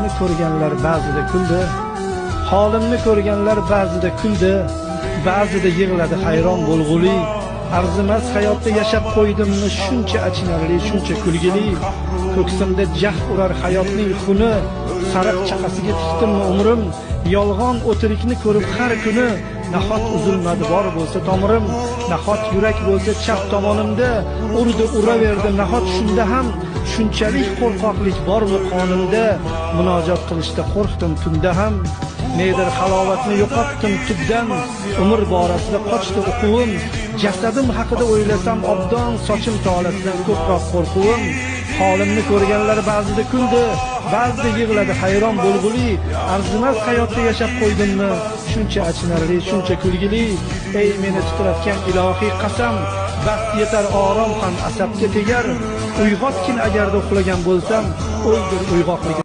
Holimni ko'rganlar ba'zida kuldi, holimni ko'rganlar ba'zida kuldi, ba'zida yig'ladi hayron bo'lg'uli. Arzimas hayotda yashab qo'ydimmi shuncha achinarli, shuncha kulgili. Ko'ksimda jah urar hayotning xuni, sariq chaqasiga tikdimmi umrim. Yolg'on o'tirikni ko'rib har kuni, nahot uzilmadi bor bo'lsa tomirim, nahot yurak bo'lsa chap tomonimda, urdi uraverdi nahot shunda ham, shunchalik qo'rqoqlik bormi qonimda. Munojot qilishda qo'rqdim tunda ham, nedir halovatni yo'qotdim tubdan. Umr borasida qochdi uquvim, jasadim haqida o'ylasam obdon, sochim tolasidan ko'proq qo'rquvim. Holimni ko'rganlar ba'zida kuldi, ba'zida yig'ladi hayron bo'lg'uli. Arzimas hayotda yashab qo'ydimmi shuncha achinarli, shuncha kulgili. Ey meni titratgan ilohiy qasam, bast yetar orom ham asabga tegar. Uyg'otgin agarda uxlagan bo'lsam, o'ldir uyg'oqligim.